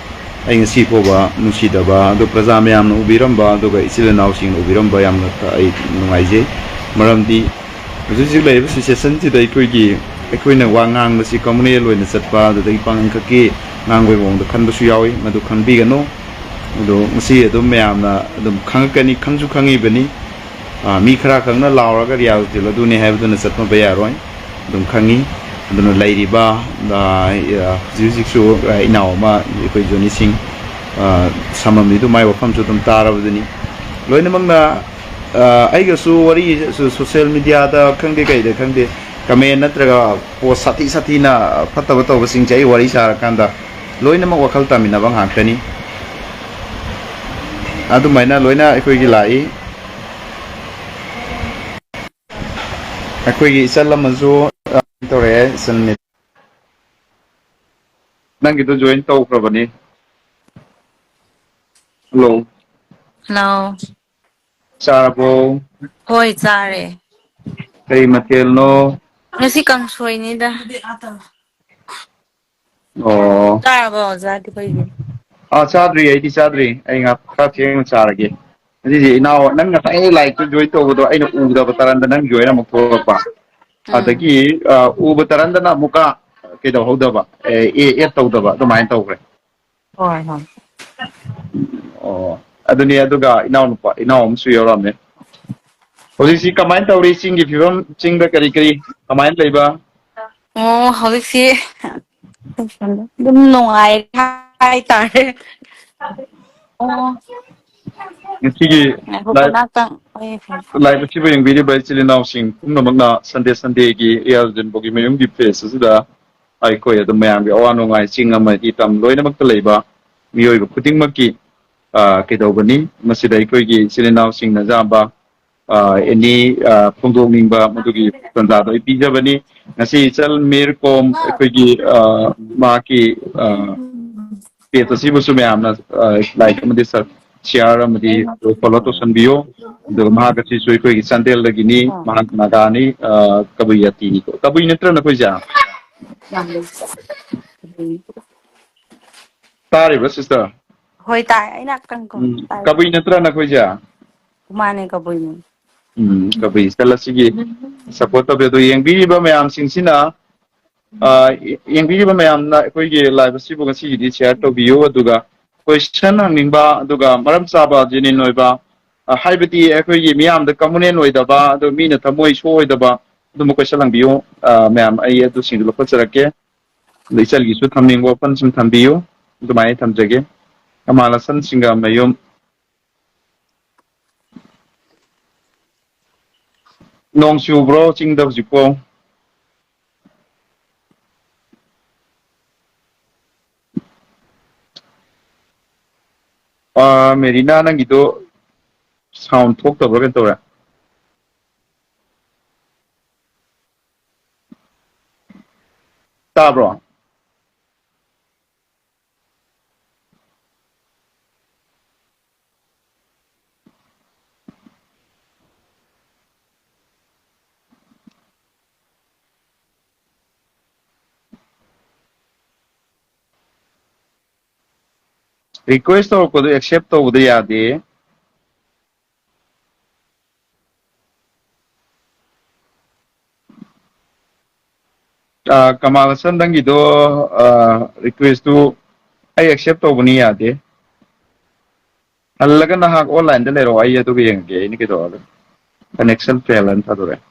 ꯑꯩ ꯉꯁꯤ ꯐꯥꯎꯕ ꯅꯨꯡꯁꯤꯗꯕ, ꯑꯗꯨ ꯄ꯭ꯔꯖꯥ ꯃꯌꯥꯝꯅ ꯎꯕꯤꯔꯝꯕ, ꯑꯗꯨꯒ ꯏꯆꯤꯜ ꯏꯅꯥꯎꯁꯤꯡꯅ ꯎꯕꯤꯔꯝꯕ ꯌꯥꯝꯅ ꯑꯩ ꯅꯨꯡꯉꯥꯏꯖꯩ꯫ ꯃꯔꯝꯗꯤ ꯍꯧꯖꯤꯛ ꯍꯧꯖꯤꯛ ꯂꯩꯔꯤꯕ ꯁꯤꯆꯨꯋꯦꯁꯟꯁꯤꯗ ꯑꯩꯈꯣꯏꯒꯤ, ꯑꯩꯈꯣꯏꯅ ꯋꯥ ꯉꯥꯡꯕꯁꯤ ꯀꯝꯃꯨꯅꯦꯜ ꯑꯣꯏꯅ ꯆꯠꯄ, ꯑꯗꯨꯗꯒꯤ ꯄꯥꯉꯜ ꯈꯛꯀꯤ ꯉꯥꯡꯕꯒꯤ ꯃꯑꯣꯡꯗ ꯈꯟꯕꯁꯨ ꯌꯥꯎꯏ, ꯃꯗꯨ ꯈꯟꯕꯤꯒꯅꯨ꯫ ꯑꯗꯣ ꯉꯁꯤ ꯑꯗꯨꯝ ꯃꯌꯥꯝꯅ ꯑꯗꯨꯝ ꯈꯪꯉꯛꯀꯅꯤ, ꯈꯪꯁꯨ ꯈꯪꯉꯤꯕꯅꯤ꯫ ꯑ, ꯃꯤ ꯈꯔ ꯈꯛꯅ ꯂꯥꯎꯔꯒ ꯔꯤꯌꯥꯖ ꯎꯖꯤꯜ ꯑꯗꯨꯅꯦ ꯍꯥꯏꯕꯗꯨꯅ ꯆꯠꯅꯕ ꯌꯥꯔꯣꯏ꯫ ꯑꯗꯨꯝ ꯈꯪꯉꯤ꯫ ꯑꯗꯨꯅ ꯂꯩꯔꯤꯕ, ꯑ, ꯑ, ꯍꯧꯖꯤꯛ ꯍꯧꯖꯤꯛꯁꯨ, ꯑ, ꯏꯅꯥꯎ ꯑꯃ ꯑꯩꯈꯣꯏ ꯖꯣꯅꯤ ꯁꯤꯡ, ꯑ, ꯁꯥꯃꯝꯕꯤꯗꯨ ꯃꯥꯏ ꯋꯥꯐꯝꯁꯨ ꯑꯗꯨꯝ ꯇꯥꯔꯕꯗꯨꯅꯤ꯫ ꯂꯣꯏꯅꯃꯛꯅ, ꯑ, ꯑꯩꯒꯁꯨ ꯋꯥꯔꯤ ꯁꯣ-, ꯁꯣꯁꯤꯌꯦꯜ ꯃꯦꯗꯤꯌꯥꯗ ꯈꯪꯗꯦ ꯀꯩꯗ ꯈꯪꯗꯦ ꯀꯃꯦꯟ ꯅꯠꯇ꯭ꯔꯒ ꯄꯣꯁ ꯁꯥꯊꯤ ꯁꯥꯊꯤꯅ ꯐꯠꯇꯕ ꯇꯧꯕꯁꯤꯡꯁꯦ ꯑꯩ ꯋꯥꯔꯤ ꯁꯥꯔꯀꯥꯟꯗ ꯂꯣꯏꯅꯃꯛ ꯋꯥꯈꯜ ꯇꯥꯃꯤꯟꯅꯕ ꯉꯥꯛꯇꯅꯤ꯫ ꯑꯗꯨꯃꯥꯏꯅ ꯂꯣꯏꯅ ꯑꯩꯈꯣꯏꯒꯤ ꯂꯥꯛꯏ꯫ ꯑꯩꯈꯣꯏꯒꯤ ꯏꯆꯜ ꯑꯃꯁꯨ, ꯑ, ꯇꯧꯔꯛꯑꯦ, ꯏꯆꯜ ꯃꯤꯠ-, ꯅꯪꯒꯤꯗꯣ ꯖꯣꯏꯟ ꯇꯧꯈ꯭ꯔꯕꯅꯤ꯫ ꯍꯜꯂꯣ꯫ ꯍꯜꯂꯣ꯫ ꯆꯥꯔꯕꯣ? ꯍꯣꯏ, ꯆꯥꯔꯦ꯫ ꯀꯔꯤ ꯃꯊꯦꯜꯅꯣ? ꯉꯁꯤ ꯀꯥꯡꯁꯣꯏꯅꯤꯗ꯫ ꯑꯣ꯫ ꯆꯥꯔꯕꯣ ꯑꯣꯖꯥꯗꯤ ꯈꯣꯏꯗꯤ? ꯑꯥ, ꯆꯥꯗ꯭ꯔꯤ, ꯑꯩꯗꯤ ꯆꯥꯗ꯭ꯔꯤ꯫ ꯑꯩ ꯉꯥꯏꯍꯥꯛ ꯈꯔ ꯊꯦꯡꯅ ꯆꯥꯔꯒꯦ꯫ ꯑꯁꯤꯁꯦ ꯏꯅꯥꯎ, ꯅꯪ ꯉꯁꯥꯏ ꯂꯥꯏꯛꯇ ꯖꯣꯏꯟ ꯇꯧꯕꯗꯣ ꯑꯩꯅ ꯎꯗꯕ ꯇꯔꯟꯗ ꯅꯪꯒꯤ ꯑꯣꯏꯅ ꯑꯃꯨꯛ ꯊꯣꯛꯂꯛꯄ꯫ ꯎꯝ꯫ ꯑꯗꯒꯤ, ꯑ, ꯎꯕ ꯇꯔꯟꯗꯅ ꯑꯃꯨꯛꯀ ꯀꯩꯗꯧꯍꯧꯗꯕ, ꯑꯦ, ꯑꯦ, ꯑꯦꯗ ꯇꯧꯗꯕ, ꯑꯗꯨꯃꯥꯏꯅ ꯇꯧꯈ꯭ꯔꯦ꯫ ꯍꯣꯏ, ꯍꯣꯏ꯫ ꯑꯣ, ꯑꯗꯨꯅꯤ, ꯑꯗꯨꯒ ꯏꯅꯥꯎꯅꯨꯄꯥ, ꯏꯅꯥꯎ ꯑꯃꯁꯨ ꯌꯥꯎꯔꯝꯃꯦ꯫ ꯍꯧꯖꯤꯛꯁꯤ ꯀꯃꯥꯏꯅ ꯇꯧꯔꯤ? ꯆꯤꯡꯒꯤ ꯐꯤꯕꯝ, ꯆꯤꯡꯗ ꯀꯔꯤ ꯀꯔꯤ ꯀꯃꯥꯏꯅ ꯂꯩꯕ? ꯑꯣ, ꯍꯧꯖꯤꯛꯁꯤ ꯑꯗꯨꯝ ꯅꯨꯡꯉꯥꯏ ꯍꯥꯏꯇꯥꯔꯦ꯫ ꯑꯣ꯫ ꯉꯁꯤꯒꯤ ꯉꯥꯏꯈꯣꯀꯣ, ꯂꯥꯏ-, ꯉꯥꯛꯇꯪ ꯑꯩ ꯐꯣꯟ ꯂꯥꯏꯕꯁꯤꯕꯨ ꯌꯦꯡꯕꯤꯔꯤꯕ ꯏꯆꯤꯜ ꯏꯅꯥꯎꯁꯤꯡ ꯄꯨꯝꯅꯃꯛꯅ ꯁꯟꯗꯦ ꯁꯟꯗꯦꯒꯤ ꯑꯦ ꯑꯥꯔ ꯖꯤꯟꯕꯣꯒꯤ ꯃꯌꯨꯝꯒꯤ ꯄꯦꯖ ꯑꯁꯤꯗ ꯑꯩꯈꯣꯏ ꯑꯗꯨꯝ ꯃꯌꯥꯝꯒꯤ ꯑꯋꯥ ꯅꯨꯡꯉꯥꯏ, ꯆꯤꯡ ꯑꯃꯗꯤ ꯇꯝ ꯂꯣꯏꯅꯃꯛꯇ ꯂꯩꯕ ꯃꯤꯑꯣꯏꯕ ꯈꯨꯗꯤꯡꯃꯛꯀꯤ, ꯑ, ꯀꯩꯗꯧꯕꯅꯤ? ꯃꯁꯤꯗ ꯑꯩꯈꯣꯏꯒꯤ ꯏꯆꯤꯜ ꯏꯅꯥꯎꯁꯤꯡꯅ ꯑꯌꯥꯝꯕ, ꯑ, ꯑꯦꯅꯤ, ꯑ, ꯐꯣꯡꯗꯣꯛꯅꯤꯡꯕ ꯃꯗꯨꯒꯤ ꯇꯥꯟꯖꯥꯗꯣ ꯑꯩ ꯄꯤꯖꯕꯅꯤ꯫ ꯉꯁꯤ ꯏꯆꯜ ꯃꯤꯔ ꯀꯣꯝ ꯑꯩꯈꯣꯏꯒꯤ, ꯑ, ꯃꯍꯥꯛꯀꯤ, ꯑ, ꯄꯦꯖ ꯑꯁꯤꯕꯨꯁꯨ ꯃꯌꯥꯝꯅ, ꯑ, ꯂꯥꯏꯛ ꯑꯃꯗꯤ ꯁꯕ-, ꯁꯤꯌꯥꯔ ꯑꯃꯗꯤ ꯐꯣꯂꯣ ꯇꯧꯁꯟꯕꯤꯌꯨ꯫ ꯑꯗꯨꯒ ꯃꯍꯥꯛ ꯑꯁꯤꯁꯨ ꯑꯩꯈꯣꯏꯒꯤ ꯆꯥꯟꯗꯦꯜꯗꯒꯤꯅꯤ, ꯑꯥ꯫ ꯃꯍꯥꯛ ꯅꯥꯒꯥꯅꯤ, ꯑ, ꯀꯕꯨꯏ ꯖꯥꯇꯤꯅꯤꯀꯣ꯫ ꯀꯕꯨꯏ ꯅꯠꯇ꯭ꯔ ꯅꯈꯣꯏꯁꯦ? ꯇꯥꯔꯤꯕ꯭ꯔꯥ ꯁꯤꯁꯇꯔ? ꯍꯣꯏ, ꯇꯥꯏ꯫ ꯑꯩꯅ ꯈꯤꯇꯪ ꯀꯣ-, ꯎꯝ, ꯇꯥꯏ꯫ ꯀꯕꯨꯏ ꯅꯠꯇ꯭ꯔꯥ ꯅꯈꯣꯏꯁꯦ? ꯃꯥꯅꯦ, ꯀꯕꯨꯏꯅꯦ꯫ ꯎꯝ, ꯀꯕꯨꯏ ꯏꯆꯜ ꯑꯁꯤꯒꯤ ꯁꯄꯣꯔꯠ ꯇꯧꯕꯤꯌꯨ꯫ ꯑꯗꯨ ꯌꯦꯡꯕꯤꯔꯤꯕ ꯃꯌꯥꯝꯁꯤꯡꯁꯤꯅ, ꯑ, ꯌꯦꯡꯕꯤꯔꯤꯕ ꯃꯌꯥꯝꯅ ꯑꯩꯈꯣꯏꯒꯤ ꯂꯥꯏꯚ ꯑꯁꯤꯕꯨ ꯉꯁꯤꯒꯤꯗꯤ ꯁꯤꯌꯥꯔ ꯇꯧꯕꯤꯌꯨ, ꯑꯗꯨꯒ ꯀꯣꯏꯁꯟ ꯍꯪꯅꯤꯡꯕ, ꯑꯗꯨꯒ ꯃꯔꯝ ꯆꯥꯕ, ꯖꯦꯅ꯭ꯌꯨꯟ ꯑꯣꯏꯕ, ꯑ, ꯍꯥꯏꯕꯗꯤ ꯑꯩꯈꯣꯏꯒꯤ ꯃꯤꯌꯥꯝꯗ communal ꯑꯣꯏꯗꯕ, ꯑꯗꯨ ꯃꯤꯅ ꯊꯃꯣꯏ ꯁꯣꯛꯑꯣꯏꯗꯕ ꯑꯗꯨꯝꯕ question ꯍꯪꯕꯤꯌꯨ꯫ ꯑ, ꯃꯌꯥꯝ, ꯑꯩ ꯑꯗꯨꯁꯤꯡꯗꯨ ꯂꯧꯈꯠꯆꯔꯛꯀꯦ꯫ ꯑꯗ ꯏꯆꯜꯒꯤꯁꯨ ꯊꯝꯅꯤꯡꯕ ꯋꯥꯐꯝꯁꯤꯡ ꯊꯝꯕꯤꯌꯨ꯫ ꯑꯗꯨꯃꯥꯏꯅ ꯊꯝꯖꯒꯦ꯫ ꯀꯃꯥꯜ ꯍꯁꯟ ꯁꯤꯡꯒꯥꯃꯌꯨꯝ꯫ ꯅꯣꯡ ꯆꯨꯕ꯭ꯔꯣ ꯆꯤꯡꯗ ꯍꯧꯖꯤꯛꯄꯣ? ꯑ, ꯃꯦꯔꯤꯅꯥ, ꯅꯪꯒꯤꯗꯣ sound ꯊꯣꯛꯇꯕ꯭ꯔꯥ ꯀꯩꯅꯣ ꯇꯧꯔꯦ꯫ ꯇꯥꯕ꯭ꯔꯣ? Request ꯇꯧꯔꯛꯄꯗꯣ accept ꯇꯧꯕꯗ ꯌꯥꯗꯦ꯫ ꯑ, ꯀꯃꯥꯜ ꯍꯁꯟ, ꯅꯪꯒꯤꯗꯣ, ꯑ, request ꯇꯨ ꯑꯩ accept ꯇꯧꯕꯅꯤ, ꯌꯥꯗꯦ꯫ ꯍꯜꯂꯒ ꯅꯍꯥꯛ online ꯗ ꯂꯩꯔꯛꯑꯣ, ꯑꯩ ꯑꯗꯨꯒ ꯌꯦꯡꯉꯒꯦ, ꯑꯩꯅ ꯀꯩꯗꯧꯔꯒ꯫ Connection fail ꯍꯥꯏꯅ ꯊꯥꯗꯣꯔꯛꯑꯦ꯫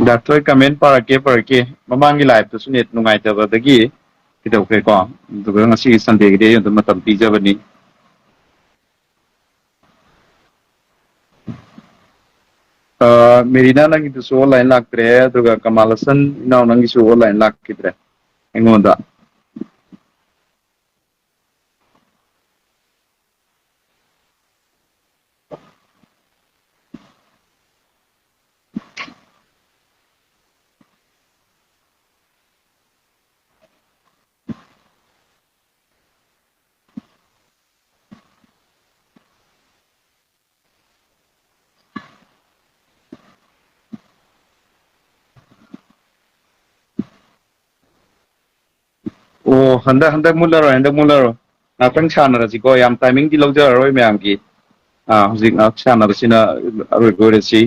Doctor, comment ꯄꯥꯔꯛꯀꯦ, ꯄꯥꯔꯛꯀꯦ꯫ ꯃꯃꯥꯡꯒꯤ live ꯇꯁꯨ net ꯅꯨꯡꯉꯥꯏꯇꯕꯗꯒꯤ ꯀꯩꯗꯧꯈ꯭ꯔꯦꯀꯣ꯫ ꯑꯗꯨꯒ ꯉꯁꯤꯒꯤ Sunday ꯒꯤꯗꯤ ꯑꯩ ꯑꯗꯨꯝ ꯃꯇꯝ ꯄꯤꯖꯕꯅꯤ꯫ ꯑ, ꯃꯦꯔꯤꯅꯥ, ꯅꯪꯒꯤꯗꯨꯁꯨ online ꯂꯥꯛꯇ꯭ꯔꯦ, ꯑꯗꯨꯒ ꯀꯃꯥꯜ ꯍꯁꯟ ꯏꯅꯥꯎ, ꯅꯪꯒꯤꯁꯨ online ꯂꯥꯛꯈꯤꯗ꯭ꯔꯦ ꯑꯩꯉꯣꯟꯗ꯫ ꯑꯣ, ꯍꯟꯗꯛ, ꯍꯟꯗꯛ ꯃꯨꯠꯂꯔꯣꯏ, ꯍꯟꯗꯛ ꯃꯨꯠꯂꯔꯣꯏ꯫ ꯉꯥꯛꯇꯪ ꯁꯥꯟꯅꯔꯁꯤꯀꯣ, ꯌꯥꯝ timing ꯗꯤ ꯂꯧꯖꯔꯔꯣꯏ ꯃꯌꯥꯝꯒꯤ꯫ ꯑꯥ, ꯍꯧꯖꯤꯛ ꯉꯥꯏꯍꯥꯛ ꯁꯥꯟꯅꯕꯁꯤꯅ ꯑꯔꯣꯏꯕ ꯑꯣꯏꯔꯁꯤ꯫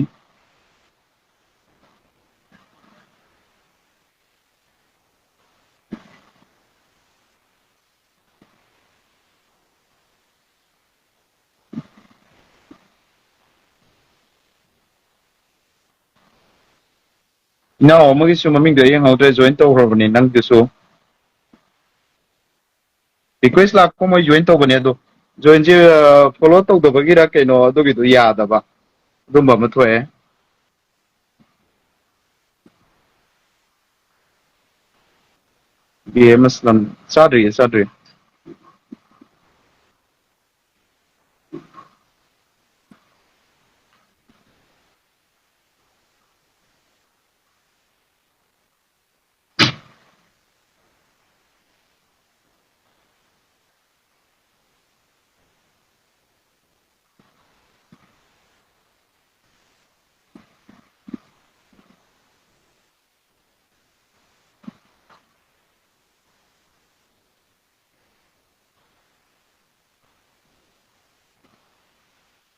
ꯏꯅꯥꯎ ꯑꯃꯒꯤꯁꯨ ꯃꯃꯤꯡꯗꯣ ꯑꯩ ꯌꯦꯡꯍꯧꯗ꯭ꯔꯦ, ꯖꯣꯏꯟ ꯇꯧꯈ꯭ꯔꯕꯅꯦ ꯅꯪꯒꯤꯁꯨ꯫ ꯔꯤꯀ꯭ꯋꯦꯁ ꯂꯥꯛꯄ ꯃꯣꯏ ꯖꯣꯏꯟ ꯇꯧꯕꯅꯦ ꯑꯗꯣ, ꯖꯣꯏꯟꯁꯦ ꯐꯣꯂꯣ ꯇꯧꯗꯕꯒꯤꯔ ꯀꯩꯅꯣ ꯑꯗꯨꯒꯤꯗꯣ ꯌꯥꯗꯕ ꯑꯗꯨꯝꯕ ꯑꯃ ꯊꯣꯛꯑꯦ꯫ ꯕꯤ ꯑꯦꯝ ꯑꯦꯁ ꯂꯝ ꯆꯥꯗ꯭ꯔꯤꯌꯦ, ꯆꯥꯗ꯭ꯔꯤꯌꯦ꯫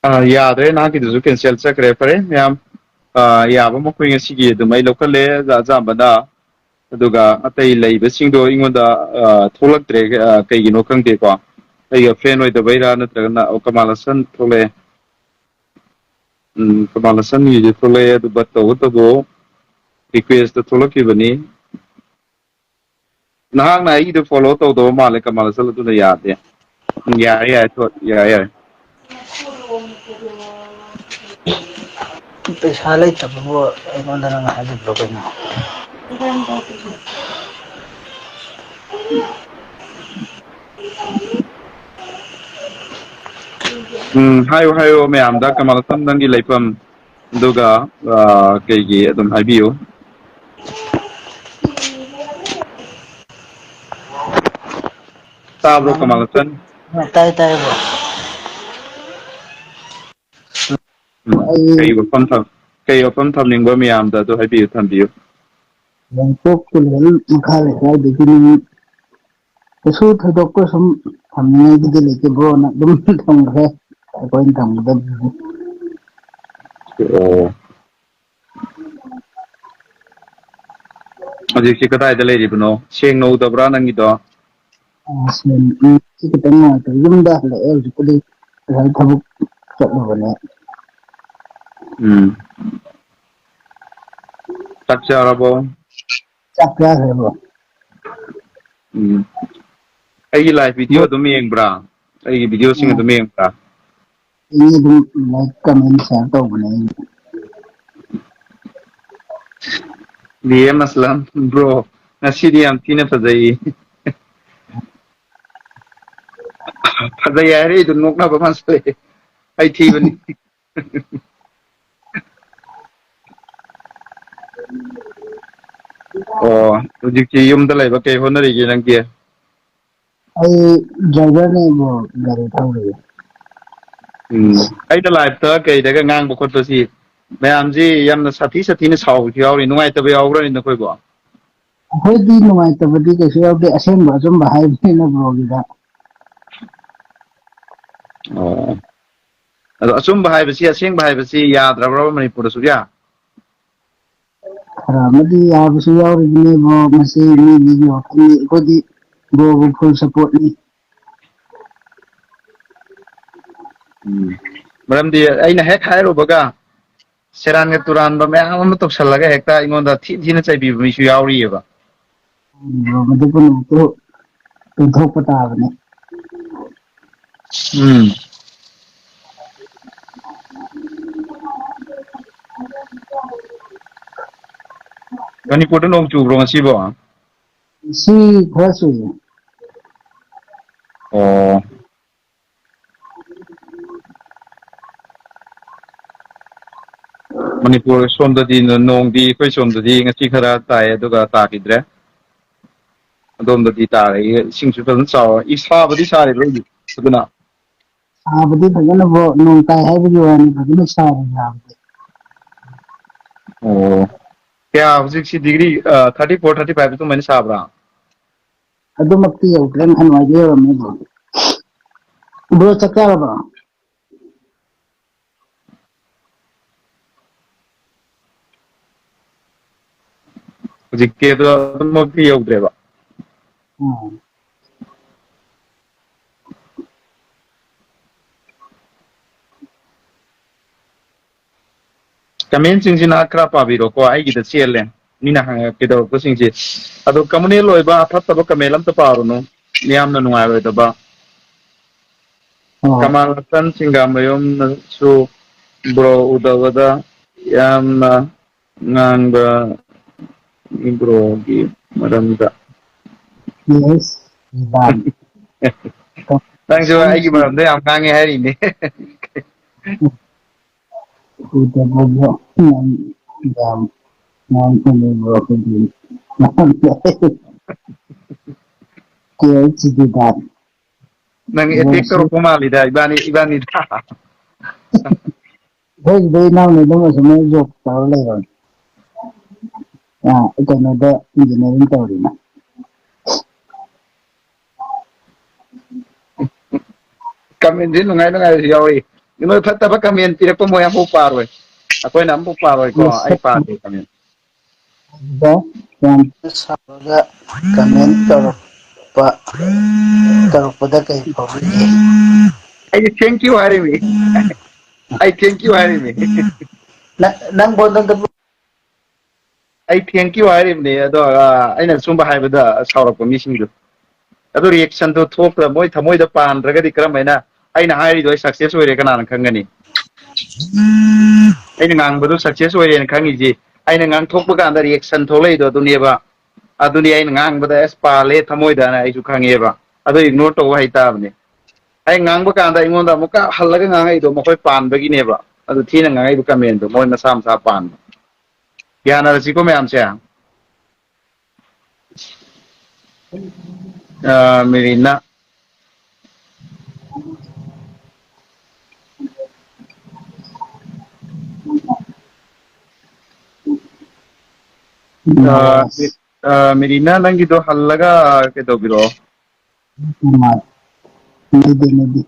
ꯑ, ꯌꯥꯗ꯭ꯔꯦ, ꯅꯍꯥꯛꯀꯤꯗꯨꯁꯨ ꯀꯦꯟꯁꯦꯜ ꯆꯠꯈ꯭ꯔꯦ꯫ ꯐꯔꯦ ꯃꯌꯥꯝ, ꯑ, ꯌꯥꯕ ꯃꯈꯣꯏ ꯉꯁꯤꯒꯤ ꯑꯗꯨꯝ ꯑꯩ ꯂꯧꯈꯠꯂꯦ, ꯑꯖꯥꯝꯕꯗ꯫ ꯑꯗꯨꯒ ꯑꯇꯩ ꯂꯩꯕꯁꯤꯡꯗꯣ ꯑꯩꯉꯣꯟꯗ, ꯑ, ꯊꯣꯛꯂꯛꯇ꯭ꯔꯦ, ꯑ, ꯀꯩꯒꯤꯅꯣ ꯈꯪꯗꯦꯀꯣ꯫ ꯑꯩꯒ ꯐ꯭ꯔꯦꯟ ꯑꯣꯏꯗꯕꯩꯔꯥ ꯅꯠꯇ꯭ꯔꯒꯅ, ꯑꯣ, ꯀꯃꯥꯜ ꯍꯁꯟ ꯊꯣꯛꯂꯛꯑꯦ꯫ ꯎꯝ, ꯀꯃꯥꯜ ꯍꯁꯟꯒꯤꯁꯨ ꯊꯣꯛꯂꯛꯑꯦ, ꯑꯗꯨ ꯕꯠ ꯇꯧꯕꯇꯕꯨ ꯔꯤꯀ꯭ꯋꯦꯁꯇ ꯊꯣꯛꯂꯛꯈꯤꯕꯅꯤ꯫ ꯅꯍꯥꯛꯅ ꯑꯩꯒꯤꯗꯣ ꯐꯣꯂꯣ ꯇꯧꯗꯕ ꯃꯥꯜꯂꯦ, ꯀꯃꯥꯜ ꯍꯁꯟ, ꯑꯗꯨꯅ ꯌꯥꯗꯦ꯫ ꯎꯝ, ꯌꯥꯔꯦ, ꯌꯥꯔꯦ, ꯊꯣ-, ꯌꯥꯔꯦ, ꯌꯥꯔꯦ꯫ ꯄꯩꯁꯥ ꯂꯩꯇꯕꯕꯨ ꯑꯩꯉꯣꯟꯗ ꯅꯪ ꯍꯥꯏꯕꯤꯕ꯭ꯔꯣ ꯀꯩꯅꯣ? ꯎꯝ, ꯍꯥꯏꯌꯨ, ꯍꯥꯏꯌꯨ ꯃꯌꯥꯝꯗ, ꯀꯃꯥꯜ ꯍꯁꯟ ꯅꯪꯒꯤ ꯂꯩꯐꯝ, ꯑꯗꯨꯒ, ꯑ, ꯀꯩꯒꯤ ꯑꯗꯨꯝ ꯍꯥꯏꯕꯤꯌꯨ꯫ ꯇꯥꯕ꯭ꯔꯣ, ꯀꯃꯥꯜ ꯍꯁꯟ? ꯇꯥꯏ, ꯇꯥꯏ, ꯕ꯭ꯔꯣ꯫ ꯎꯝ, ꯑꯩ ꯀꯩ ꯋꯥꯐꯝ ꯊꯝ-, ꯀꯩ ꯋꯥꯐꯝ ꯊꯝꯅꯤꯡꯕ ꯃꯌꯥꯝꯗ ꯑꯗꯨ ꯍꯥꯏꯕꯤꯌꯨ, ꯊꯝꯕꯤꯌꯨ꯫ ꯌꯥꯏꯄꯣꯛ ꯇꯨꯔꯦꯜ ꯃꯈꯥ ꯂꯩꯀꯥꯏꯗꯒꯤꯅꯤ꯫ ꯀꯩꯁꯨ ꯊꯣꯏꯗꯣꯛꯄ ꯁꯨꯝ ꯊꯝꯅꯤꯡꯉꯥꯏꯒꯤꯗꯤ ꯂꯩꯇꯦ, ꯕ꯭ꯔꯣꯅ ꯑꯗꯨꯝ ꯊꯝꯈ꯭ꯔꯦ꯫ ꯑꯩꯈꯣꯏꯅ ꯊꯝꯒꯗꯕꯗꯨꯗꯤ꯫ ꯑꯣ꯫ ꯍꯧꯖꯤꯛꯁꯤ ꯀꯗꯥꯏꯗ ꯂꯩꯔꯤꯕꯅꯣ? ꯁꯦꯡꯅ ꯎꯗꯕ꯭ꯔꯥ ꯅꯪꯒꯤꯗꯣ? ꯑ, ꯁꯦꯡ-, ꯎꯝ, ꯁꯤ ꯈꯤꯇꯪ ꯅꯨꯡꯉꯥꯏꯇꯦ꯫ ꯌꯨꯝꯗ ꯍꯜꯂꯛꯑꯦ ꯍꯧꯖꯤꯛꯄꯨꯗꯤ꯫ ꯉꯁꯥꯏ ꯊꯕꯛ ꯆꯠꯂꯨꯕꯅꯦ꯫ ꯎꯝ꯫ ꯆꯥꯛ ꯆꯥꯔꯕꯣ? ꯆꯥꯛ ꯆꯥꯈ꯭ꯔꯦ, bro꯫ ꯎꯝ꯫ ꯑꯩꯒꯤ live video ꯑꯗꯨꯝ ꯌꯦꯡꯕ꯭ꯔꯥ? ꯑꯩꯒꯤ videoꯁꯤꯡ ꯑꯗꯨꯝ ꯌꯦꯡꯕ꯭ꯔꯥ? ꯑꯩ ꯑꯗꯨꯝ like, comment, share ꯇꯧꯕꯅꯦ ꯑꯩ꯫ ꯕꯤ ꯑꯦꯝ ꯑꯁꯂꯝ, bro, ꯉꯁꯤꯗꯤ ꯌꯥꯝ ꯊꯤꯅ ꯐꯖꯩꯌꯦ꯫ ꯐꯖꯩ ꯍꯥꯏꯔꯛꯏꯗꯨ ꯅꯣꯛꯅꯕ ꯃꯥꯟꯁꯤꯜꯂꯛꯑꯦ꯫ ꯑꯩ ꯊꯤꯕꯅꯤ꯫ ꯑꯣ, ꯍꯧꯖꯤꯛꯇꯤ ꯌꯨꯝꯗ ꯂꯩꯕ, ꯀꯩ ꯍꯣꯠꯅꯔꯤꯒꯦ ꯅꯪꯗꯤ? ꯑꯩ driverꯅꯦ, bro, ꯒꯥꯔꯤ ꯊꯧꯔꯤꯌꯦ꯫ ꯎꯝ, ꯑꯩꯅ liveꯇ ꯀꯩꯗꯒ ꯉꯥꯡꯕ ꯈꯣꯠꯄꯁꯤ ꯃꯌꯥꯝꯁꯤ ꯌꯥꯝꯅ ꯁꯥꯊꯤ ꯁꯥꯊꯤꯅ ꯁꯥꯎꯕꯁꯨ ꯌꯥꯎꯔꯤ, ꯅꯨꯡꯉꯥꯏꯇꯕ ꯌꯥꯎꯕ꯭ꯔꯅꯦ ꯅꯈꯣꯏꯕꯣ? ꯑꯩꯈꯣꯏꯗꯤ ꯅꯨꯡꯉꯥꯏꯇꯕꯗꯤ ꯀꯩꯁꯨ ꯌꯥꯎꯗꯦ, ꯑꯁꯦꯡꯕ ꯑꯆꯨꯝꯕ ꯍꯥꯏꯕꯅꯤꯅ broꯒꯤꯗ꯫ ꯑꯣ꯫ ꯑꯗꯣ ꯑꯆꯨꯝꯕ ꯍꯥꯏꯕꯁꯤ, ꯑꯁꯦꯡꯕ ꯍꯥꯏꯕꯁꯤ ꯌꯥꯗ꯭ꯔꯕ꯭ꯔꯕ ꯃꯅꯤꯄꯨꯔꯗ ꯁꯨꯛꯌꯥ? ꯈꯔ ꯑꯃꯗꯤ ꯌꯥꯕꯁꯨ ꯌꯥꯎꯔꯤꯕꯅꯦ, bro꯫ ꯃꯁꯤ ꯃꯤ ꯃꯤꯒꯤ ꯋꯥꯈꯜꯅꯤ꯫ ꯑꯩꯈꯣꯏꯗꯤ broꯕꯨ full supportꯅꯤ꯫ ꯎꯝ꯫ ꯃꯔꯝꯗꯤ ꯑꯩꯅ ꯍꯦꯛ ꯍꯥꯏꯔꯨꯕꯒ ꯁꯦꯔꯥꯟꯒ ꯇꯨꯔꯥꯟꯕ ꯃꯌꯥꯝ ꯑꯃ ꯇꯧꯁꯜꯂꯒ ꯍꯦꯛꯇ ꯑꯩꯉꯣꯟꯗ ꯊꯤ ꯊꯤꯅ ꯆꯩꯕꯤꯕ ꯃꯤꯁꯨ ꯌꯥꯎꯔꯤꯑꯕ꯫ ꯎꯝ, bro, ꯃꯗꯨ ꯄꯨꯝꯅꯃꯛꯇꯨ ꯄꯦꯟꯊꯣꯛꯄ ꯇꯥꯕꯅꯤ꯫ ꯎꯝ꯫ ꯃꯅꯤꯄꯨꯔꯗ ꯅꯣꯡ ꯆꯨꯕ꯭ꯔꯣ ꯉꯁꯤꯕꯣ? ꯉꯁꯤ ꯈꯔ ꯆꯨꯏꯌꯦ꯫ ꯑꯣ꯫ ꯃꯅꯤꯄꯨꯔ ꯁꯣꯝꯗꯗꯤ ꯅꯣꯡꯗꯤ ꯑꯩꯈꯣꯏ ꯁꯣꯝꯗꯗꯤ ꯉꯁꯤ ꯈꯔ ꯇꯥꯏ, ꯑꯗꯨꯒ ꯇꯥꯈꯤꯗ꯭ꯔꯦ꯫ ꯑꯗꯣꯝꯗꯗꯤ ꯇꯥꯔꯦ, ꯏꯁꯤꯡꯁꯨ ꯐꯖꯅ ꯆꯥꯎꯔꯦ꯫ ꯏ, ꯁꯥꯕꯗꯤ ꯁꯥꯔꯤꯕ꯭ꯔꯣ ꯍꯧꯖꯤꯛ ꯑꯗꯨꯅ? ꯁꯥꯕꯗꯤ ꯐꯖꯅ, bro, ꯅꯣꯡ ꯇꯥꯏ ꯍꯥꯏꯕꯒꯤ ꯋꯥꯅꯤ, ꯐꯖꯅ ꯁꯥꯔꯦ ꯁꯥꯕꯗꯤ꯫ ꯑꯣ꯫ ꯀꯌꯥ ꯍꯧꯖꯤꯛꯁꯤ degree, ꯑ, thirty four, thirty five ꯑꯗꯨꯃꯥꯏꯅ ꯁꯥꯕ꯭ꯔꯥ? ꯑꯗꯨꯃꯛꯇꯤ ꯌꯧꯗ꯭ꯔꯦ, ꯅꯍꯥꯟꯋꯥꯏꯗꯤ ꯌꯧꯔꯝꯃꯦ, bro꯫ Bro, ꯆꯥꯛ ꯆꯥꯔꯕꯣ? ꯍꯧꯖꯤꯛꯇꯤ ꯑꯗꯣ ꯑꯗꯨꯃꯛꯇꯤ ꯌꯧꯗ꯭ꯔꯦꯕ꯫ ꯎꯝ꯫ ꯀꯃꯦꯟꯁꯤꯡꯁꯤ ꯅꯍꯥꯛ ꯈꯔ ꯄꯥꯕꯤꯔꯣꯀꯣ, ꯑꯩꯒꯤꯗ ꯆꯦꯜꯂꯦ ꯃꯤꯅ ꯍꯪꯉꯛꯀꯗꯧꯔꯛꯄꯁꯤꯡꯁꯦ꯫ ꯑꯗꯣ ꯀꯃꯨꯅꯦꯜ ꯑꯣꯏꯕ ꯐꯠꯇꯕ ꯀꯃꯦꯟ ꯑꯝꯇ ꯄꯥꯔꯨꯅꯨ, ꯃꯤꯌꯥꯝꯅ ꯅꯨꯡꯉꯥꯏꯔꯣꯏꯗꯕ꯫ ꯑꯣ꯫ ꯀꯃꯥꯜ ꯍꯁꯟ ꯁꯤꯡꯒꯥꯃꯌꯨꯝꯅꯁꯨ ꯕ꯭ꯔꯣ ꯎꯗꯕꯗ ꯌꯥꯝꯅ ꯉꯥꯡꯕ ꯕ꯭ꯔꯣꯒꯤ ꯃꯔꯝꯗ꯫ Yes, ꯕꯥꯏ꯫ ꯅꯪꯁꯨ ꯑꯩꯒꯤ ꯃꯔꯝꯗ ꯌꯥꯝ ꯉꯥꯡꯉꯦ ꯍꯥꯏꯔꯤꯅꯦ꯫ ꯎꯗꯕꯗꯣ ꯌꯥꯝ, ꯌꯥꯝ ꯉꯥꯡꯕꯅꯦ ꯕ꯭ꯔꯣ ꯑꯩꯈꯣꯏꯗꯤ꯫ ꯀꯦ ꯑꯩꯆ ꯗꯤ ꯕꯥꯏ꯫ ꯅꯪ ꯑꯦꯇꯦꯛ ꯇꯧꯔꯛꯄ ꯃꯥꯜꯂꯤꯗ ꯏꯕꯥꯅꯤ, ꯏꯕꯥꯅꯤꯗ꯫ ꯑꯩꯈꯣꯏꯒꯤꯗꯤ ꯏꯅꯥꯎꯅꯨꯄꯥ ꯑꯃꯁꯨ ꯃꯣꯏ ꯖꯣꯕ ꯇꯧꯔ ꯂꯩꯕꯅꯤ꯫ ꯑ, ꯀꯩꯅꯣꯗ ꯏꯟꯖꯤꯅꯤꯌꯥꯔꯤꯡ ꯇꯧꯔꯤꯅ꯫ ꯀꯃꯦꯟꯁꯤ ꯅꯨꯡꯉꯥꯏ ꯅꯨꯡꯉꯥꯏꯕꯁꯨ ꯌꯥꯎꯔꯤ꯫ ꯅꯣꯏ ꯐꯠꯇꯕ ꯀꯃꯦꯟ ꯄꯤꯔꯛꯄ ꯃꯣꯏ ꯑꯃꯐꯥꯎ ꯄꯥꯔꯣꯏ꯫ ꯑꯩꯈꯣꯏꯅ ꯑꯃꯐꯥꯎ ꯄꯥꯔꯣꯏꯀꯣ꯫ ꯑꯩ ꯄꯥꯗꯦ ꯀꯃꯦꯟ꯫ ꯑꯗꯨꯗ ꯌꯥꯝ ꯁꯥꯎꯔꯒ ꯀꯃꯦꯟ ꯇꯧꯔꯛꯄ, ꯇꯧꯔꯛꯄꯗ ꯀꯩ ꯐꯥꯎꯕꯤꯒꯦ? ꯑꯩꯗꯤ thank you ꯍꯥꯏꯔꯤꯃꯤ꯫ ꯑꯩ thank you ꯍꯥꯏꯔꯤꯃꯤ꯫ ꯅ-, ꯅꯪ ꯐꯣꯟ ꯅꯪ ꯑꯩ thank you ꯍꯥꯏꯔꯤꯕꯅꯦ꯫ ꯑꯗꯣ, ꯑ, ꯑꯩꯅ ꯁꯨꯝꯕ ꯍꯥꯏꯕꯗ ꯁꯥꯎꯔꯛꯄ ꯃꯤꯁꯤꯡꯗꯣ꯫ ꯑꯗꯨ reactionꯗꯣ ꯊꯣꯛꯇ꯭ꯔ, ꯃꯣꯏ ꯊꯃꯣꯏꯗ ꯄꯥꯟꯗ꯭ꯔꯒꯗꯤ ꯀꯔꯝ ꯍꯥꯏꯅ ꯑꯩꯅ ꯍꯥꯏꯔꯤꯗꯣ ꯑꯩ success ꯑꯣꯏꯔꯦ ꯀꯅꯥꯅ ꯈꯪꯒꯅꯤ? ꯑꯩꯅ ꯉꯥꯡꯕꯗꯣ success ꯑꯣꯏꯔꯦꯅ ꯈꯪꯉꯤꯁꯤ, ꯑꯩꯅ ꯉꯥꯡꯊꯣꯛꯄ ꯀꯥꯟꯗ reaction ꯊꯣꯛꯂꯛꯏꯗꯣ ꯑꯗꯨꯅꯦꯕ꯫ ꯑꯗꯨꯅꯤ ꯑꯩꯅ ꯉꯥꯡꯕꯗ ꯑꯁ ꯄꯥꯜꯂꯦ ꯊꯃꯣꯏꯗꯅ ꯑꯩꯁꯨ ꯈꯪꯉꯦꯕ꯫ ꯑꯗꯨ ignore ꯇꯧꯕ ꯍꯩꯇꯥꯕꯅꯦ꯫ ꯑꯩ ꯉꯥꯡꯕ ꯀꯥꯟꯗ ꯑꯩꯉꯣꯟꯗ ꯑꯃꯨꯛꯀ ꯍꯜꯂꯒ ꯉꯥꯡꯉꯛꯏꯗꯣ ꯃꯈꯣꯏ ꯄꯥꯟꯕꯒꯤꯅꯦꯕ꯫ ꯑꯗꯨ ꯊꯤꯅ ꯉꯥꯡꯉꯛꯏꯕ commentꯗꯣ ꯃꯣꯏ ꯃꯁꯥ ꯃꯁꯥ ꯄꯥꯟꯕ꯫ ꯌꯥꯅꯔꯁꯤꯀꯣ ꯃꯌꯥꯝꯁꯦ꯫ ꯑ, ꯃꯦꯔꯤꯅꯥ꯫ ꯑ, ꯑ, ꯃꯦꯔꯤꯅꯥ, ꯅꯪꯒꯤꯗꯣ ꯍꯜꯂꯒ ꯀꯩꯗꯧꯕꯤꯔꯛꯑꯣ? ꯃꯥ-, ꯃꯗꯤ, ꯃꯗꯤ꯫